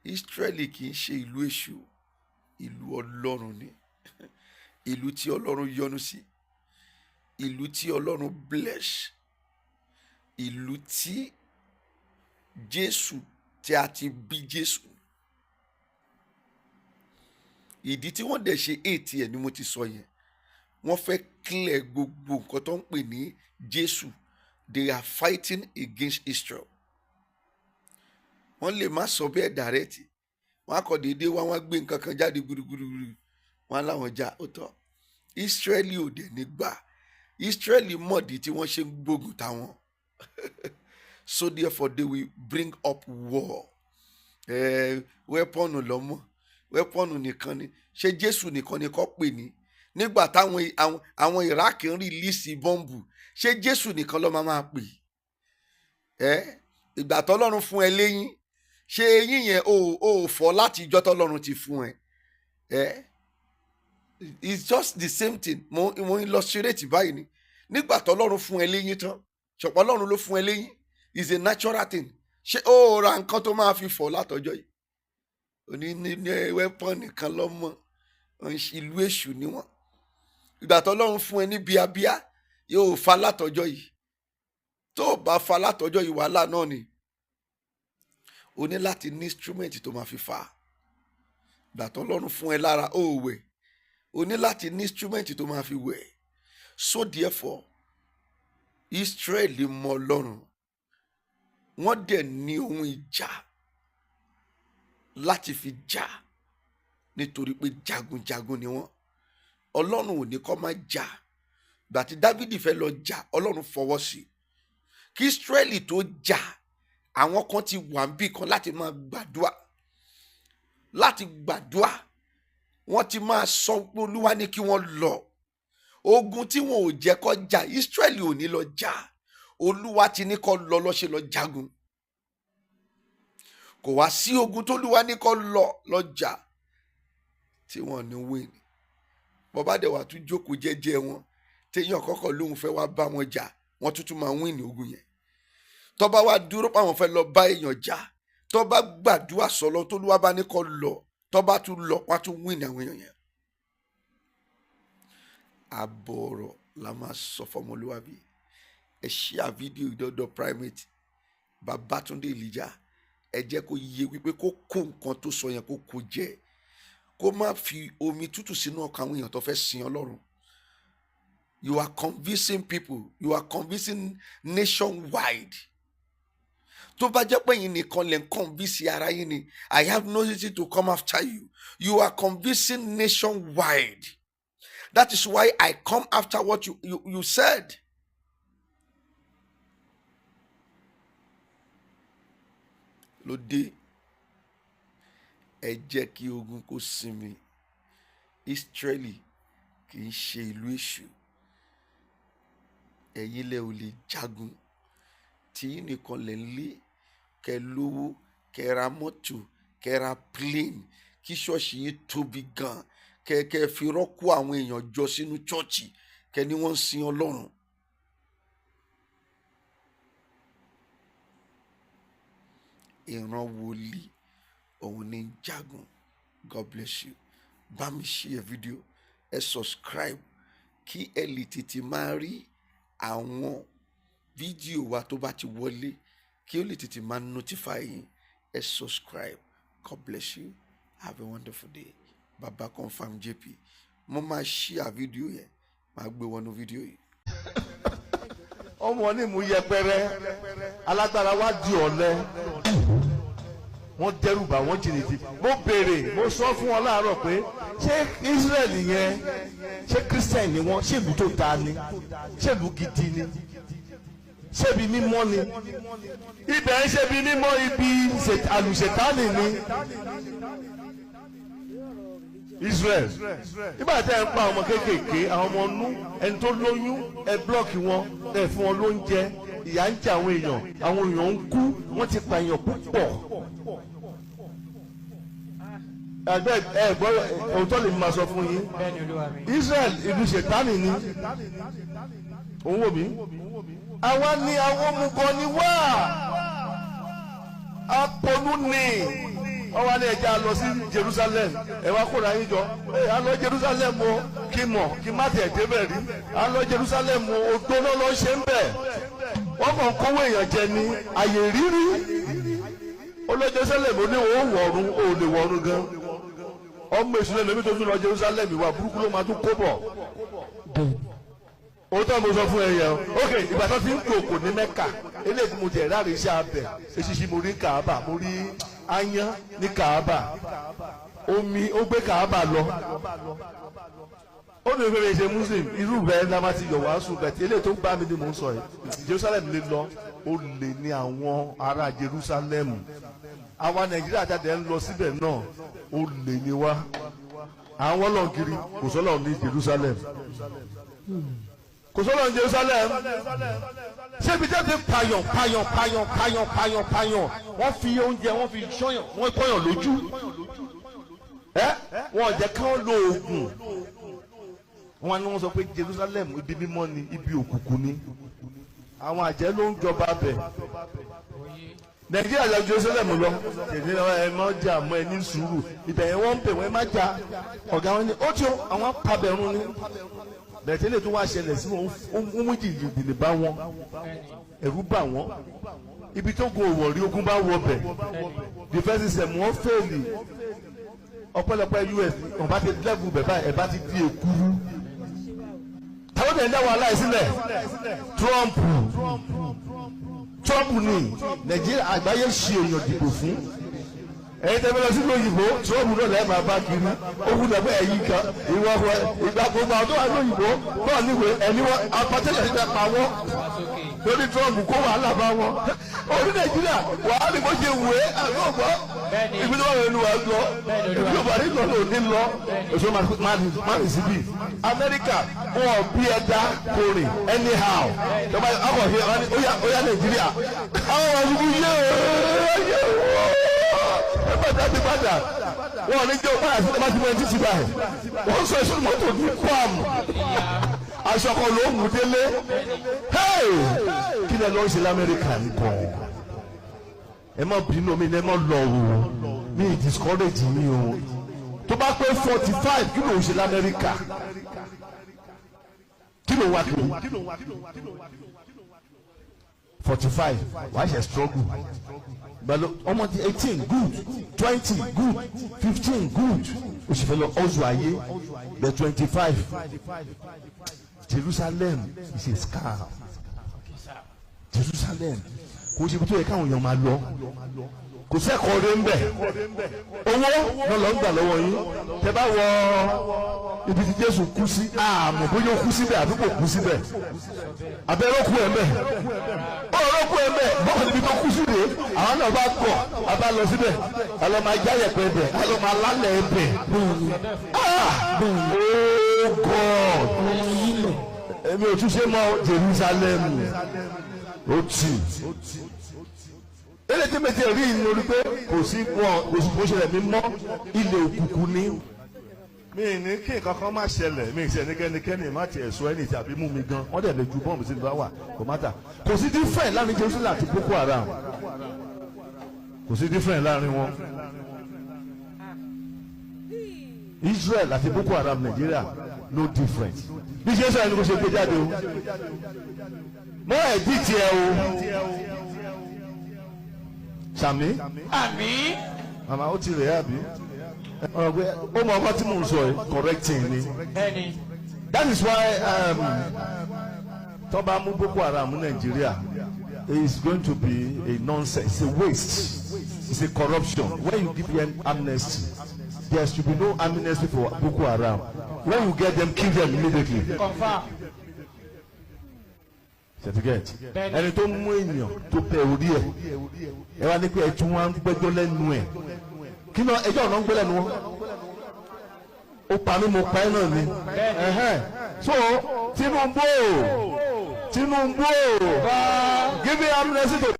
Israeli kì í ṣe ìlú èṣù, ìlú Ọlọ́run ni, ìlú tí Ọlọ́run yọ́nú sí, ìlú tí Ọlọ́run bless, ìlú tí Jésù tí a ti bí Jésù. Ìdí tí wọ́n dẹ̀ ṣe ètì ẹ̀ ni mo ti sọ yẹn. Wọ́n fẹ́ clear gbogbo nǹkan tó ń pè ní Jésù. They are fighting against Israel. Wọ́n lè má sọ bẹ́ẹ̀ direct. Wọ́n á kọ́ déédéé wá, wọ́n á gbé nǹkan kan jáde gbúdúgbúdú, wọ́n á láwọn jà. Ó tọ́, Israeli ò dẹ̀ ní gbà. Israeli mọ̀dí tí wọ́n ṣe ń gbógun táwọn, so therefore they will bring up war. Weapon lọ́mọ, weapon nìkan ni. Ṣé Jésù nìkan ni kọ́ pè ní nígbà táwọn àwọn Iraq ń release bọ́ǹbù? Ṣé Jésù nìkan ló máa máa pè ẹ́? Ìgbà tọ́lọ́run fún ẹ léyín, ṣé eyín yẹn ò fọ́ láti ìjọ́ tọ́lọ́run ti fún ẹ? Ẹ́, it's just the same thing. Mo illustrate báyìí ni. Nígbà tọ́lọ́run fún ẹ léyín tán, ṣọ̀pọ̀ Ọlọ́run ló fún ẹ léyín, is a natural thing. Ṣé ó ra nǹkan tó máa fi fọ̀ látọjọ́ yìí? Òní ní weapon nìkan lọ́mọ, ìlú èṣù ni wọ́n. Ìgbà tọ́lọ́run fún ẹ ní bíabíá, yóò fa látọjọ́ yìí. Tó o bá fa látọjọ́ yìí, wàhálà náà ni. O ní láti ní instrument tó máa fi fà á. Ìgbà tọ́lọ́run fún ẹ lára, ó wẹ̀. O ní láti ní instrument tó máa fi wẹ̀. So therefore, Israel mọ Ọlọ́run, wọ́n dẹ̀ ní ohun ìjà láti fi jà, nítorí pé jagunjagun ni wọ́n. Ọlọ́run ò ní kó má jà. Gbàtí Dávidi fẹ́ lọ jà, Ọlọ́run fọwọ́ sí i. Kí Israẹli tó jà, àwọn kan ti wà níbì kan láti máa gbàdúà, láti gbàdúà. Wọ́n ti máa sọ pé Olúwa ní kí wọ́n lọ. Ogun tí wọn ò jẹ́ kó jà, Israẹli ò ní lọ jà. Olúwa ti ní kó lọ lọ́ṣẹ́ lọ jagun. Kò wá sí ogun tólúwa ní kó lọ lọ jà tí wọ́n ní win. Bọ́bá dẹ̀ wà tún jókòó jẹ́jẹ́ wọn, téèyàn kọ́kọ́ lóun fẹ́ wá bá wọn jà, wọ́n tún tún máa win ogun yẹn. Tọ́ba wá dúró páwọn fẹ́ lọ bá èèyàn jà, tọ́ba gbàdúrà sọlọ, tólúwa bá ní kó lọ, tọ́ba tún lọ, wọ́n á tún win àwọn èèyàn yẹn. Àbọ̀ ọ̀rọ̀ la máa sọ fọmọlúwàbí. Ẹ share fídíò ìdọ́dọ̀ Primate Babátúndé Elijah. Ẹ jẹ́ kó yé wípé kó kó nǹkan tó sọ yẹn, kó kó jẹ, kó má fi omi tútù sínú ọkàn àwọn èèyàn tó fẹ́ sin Ọlọ́run. You are convincing people, you are convincing nationwide. Tó bá jẹ́ pé yín nìkan lè ń convince ara yín ni, I have no reason to come after you. You are convincing nationwide. That is why I come after what you said. Lóde, ẹ jẹ́ kí ogun kó sinmi. Israeli kì í ṣe ìlú èṣù. Ẹ̀yin lẹ ò lè jagun tí yín nìkan lẹ̀ ń lé. Kẹ lówó, kẹ ra mọ́tò, kẹ ra plane, kí ṣọ́ọ̀ṣì yín tóbi gan, kẹ kẹ fi rọ́kú àwọn èèyàn jọ sínú ṣọ́ọ̀ṣì, kẹ ní wọ́n ń sin Ọlọ́run. Ìran wòlíì òun ní jagun. God bless you. Bá mi share video, ẹ subscribe kí ẹ lè tètè máa rí àwọn fídíò wa tó bá ti wọlé, kí ó lè tètè máa notify yín. Ẹ subscribe. God bless you. Have a wonderful day. Baba Confirm JP. Mo máa share fídíò yẹn, máa gbé wọnú fídíò yìí. Ọmọ ní mú yẹpẹrẹ, alágbára wá di ọ̀lẹ, wọ́n dẹ́rùbà wọ́n jìnnìjì. Mo béèrè, mo sọ fún wọn láàárọ̀ pé ṣé Israel yẹn, ṣé Christian ni wọ́n? Ṣé ìlú tó dáa ni? Ṣé ìlú gidi ni? Ṣé ibi mímọ́ ni? Ibẹ̀ ń ṣe ibi mímọ́, ibi àlùṣètánì ni Israel. Nígbà tí ẹ ń pa àwọn ọmọ kéékèèké, àwọn ọmọ ọnú, ẹni tó lóyún, ẹ blọọkì wọn, ẹ fún wọn lóúnjẹ, ìyà ń jẹ àwọn èèyàn, àwọn èèyàn ń kú, wọ́n ti pa èèyàn púpọ̀. Ẹgbẹ́ ẹ gbọ́, òótọ́ lè máa sọ fún yín. Bẹ́ẹ̀ni, olúwa mi. Israel, ìlú ṣètánì ni. Òun wò mí. Àwa ni àwọn òmùgọ̀ ni wá, apolú ni wọ́n wá ní ẹja lọ sí Jerusalem. Ẹ wá kóra yín jọ, ẹ á lọ Jerusalem o. Kí mọ̀ kí má tẹ̀ débẹ̀ rí. Á lọ Jerusalem o, odó náà lọ ṣe ń bẹ̀. Wọ́n kàn kówó èèyàn jẹ ní àyè rírí. Ó lọ Jerusalem, ó ní òun wọ̀ọ̀run, ó lè wọ̀ọ̀run gan. Ọmọ èṣù lẹ́nu mi tó tún lọ Jerusalem, ìwà burúkú ló máa tún kó bọ̀. Òótọ́ mo sọ fún ẹ yẹn o. Ok, ìgbà tó ti ń kó ní Mẹ́kà, eléyìí tí mo jẹ ráre iṣẹ́ abẹ eṣiṣi, mo rí Kàábà, mo rí áyán ní Kàábà, omi ó gbé Kàábà lọ. Ó ní ìfẹ́ mi ṣe Muslim, irú bẹ́ẹ̀ ní a máa ti yọ̀ wàásù bẹ́ẹ̀ tí eléyìí tó gbá mi ni mò ń sọ yìí. Jerusalem lè lọ, ó lè ní àwọn ará Jerusalem. Àwa Nàìjíríà jáde ń lọ síbẹ̀ náà, ó lè ní wá àwọn ọlọ́ọ̀kiri. Kò sọ́lọ́ ní Jerusalem, kò sọ́lọ́ ní Jerusalem. Ṣébi tẹ́ fi payàn payàn payàn payàn payàn payàn, wọ́n fi oúnjẹ, wọ́n fi ṣọ́yàn, wọ́n kọ́yàn lójú ẹ, wọ́n jẹ́ kí wọ́n lo oògùn wọn ni. Wọ́n sọ pé Jerusalem, ibi mímọ́ ni, ibi òkùnkùn ni, àwọn àjẹ́ ló ń jọba bẹ̀. Nàìjíríà lọ Jerusalem lọ tèmi, ẹ má jà mọ́, ẹ ní sùúrù. Ibẹ̀ yẹn wọ́n ń pè wọ́n, ẹ má jà. Ọ̀gá wọn ni ó tí ó àwọn pabẹ̀rún ni bẹ̀tẹ́lẹ̀ tó wá ṣẹlẹ̀ sí wọn, ó mú jìjìjìnì bá wọn, ẹ̀rù bà wọ́n. Ibi tó gun òwò rí, ogun bá wọ bẹ̀, defence system wọn fail. Ọpẹ́lọpẹ́ US, wọn bá ti level bẹ̀ báyìí, ẹ̀ bá ti di èkúrú. Táwọn ẹ̀ ń dá wàhálà yìí sílẹ̀, Trump, Trump ní Nàìjíríà. Àgbáyé ṣe èèyàn dìbò fún ẹ̀yin tẹ́ fẹ́ lọ sílùú òyìnbó, Trump náà lẹ́ẹ̀ máa bá kiri. Ó wù lẹ́gbẹ́ ẹ̀yìn kan ìwọ ìgbà gbogbo àwọn tó wà lóyìnbó náà níwèé ẹni wọn apatẹ́lẹ̀ ti fẹ́ pa wọ́n lórí Trump, kó wàhálà bá wọn. Orí Nàìjíríà wàhálà ni bó ṣe wù ẹ́ àbí ògbọ́ ibi tó wà lónìí wà lọ, ibi tó wà ní lọ lòní lọ èso má rìn síbí. Amẹ́ríkà, wọn bí ẹja kò rìn anyhow. Tọ́ba akọ̀ṣe ó yá Nàìjíríà, àwọn ọmọ yé yé ẹ bá jáde padà, wọn ò ní jẹ́ òpá àti ẹ̀bá tí wọ́n ti ti báyìí. Wọ́n sọ èso mọ́tò ní kwam, aṣọ kan ló mú délé. Kí lẹ lọ́ọ́ ṣe l'Amẹ́ríkà nìkan? Ẹ má bínú mi, ẹ má lọ o, mi discourage mi o. Tó bá pé 45, kí ló ń ṣe l'Amẹ́ríkà? Kí ló wá kiri? 45, wàá ṣe struggle gbalo. Ọmọ ti 18, good. 20, good. 15, good. O sì fẹ́ lọ ọ̀zọ̀ ayé bẹ. 25, Jerusalem is a scam. Jerusalem kò ṣe ibi tó yẹ káwọn èèyàn máa lọ. Kò sẹ́kọ̀ọ́ rẹ̀ ń bẹ̀. Owó náà lọ ń gbà lọ́wọ́ yín. Tẹ bá wọ ibi tí Jésù kú sí, àmọ́ bóyá ó kú síbẹ̀ àbí kò kú síbẹ̀, abẹ́rẹ́ kú ẹ̀ mbẹ́, ọ̀rọ̀ kú ẹ̀ mbẹ́ bọ́ọ̀lù níbi tó kú sí rèé. Àwọn náà bá kọ̀, a bá lọ síbẹ̀, a lọ máa jáyẹ̀pẹ̀ bẹ̀, a lọ máa lálẹ̀ bẹ̀. Ah, oh God, èmi ò tún ṣe mọ́ Jerusalem. Ó tì eléyìí tí mi ti rí ní orí pé kò sí wọn, kò sí bó ṣẹlẹ̀ mi mọ́, ilé òkùnkùn ni. Mi ní kí nǹkan kan má ṣẹlẹ̀, mi ṣe ní kẹ́nikẹ́ni má tiẹ̀ sọ ẹni tàbí mú mi gan, wọ́n dẹ̀ lè ju bọ́ọ̀mù sí ní bá wà, kò má ta. Kò sí different láàrin Jerusalem àti Boko Haram, kò sí different láàrin wọn. Israel àti Boko Haram Nigeria, no different. Bí ṣe sọ ẹni kò ṣe gbé jáde o, mọ ẹ̀dí tiẹ̀ o, sàmì. Àmín. Màmá ó ti rẹ̀ àbí ọ̀rọ̀ pé ó mọ ọkọ tí mò ń sọ yìí, correcting ni. Bẹ́ẹ̀ni. That is why tó bá mú Boko Haram ní Nàìjíríà, it is going to be a nonsense, it's a waste, it's a corruption. When you give them amnesty, there should be no amnesty for Boko Haram. When you get them, kill them immediately. Confirm. Certificate. Bẹ́ẹ̀ni. Ẹni tó mú èèyàn tó bẹ orí ẹ, ẹ wá ní pé ẹtú wọn ń gbẹ́jọ́ lẹ́nu ẹ, kí ló ẹjọ́ ọ̀nà ń gbé lẹ́nu wọn? Ó pa mí, mo pa ẹ́ náà ni. Ẹ̀hẹ́n. So Tinubu o, Tinubu o, give me amnesty to.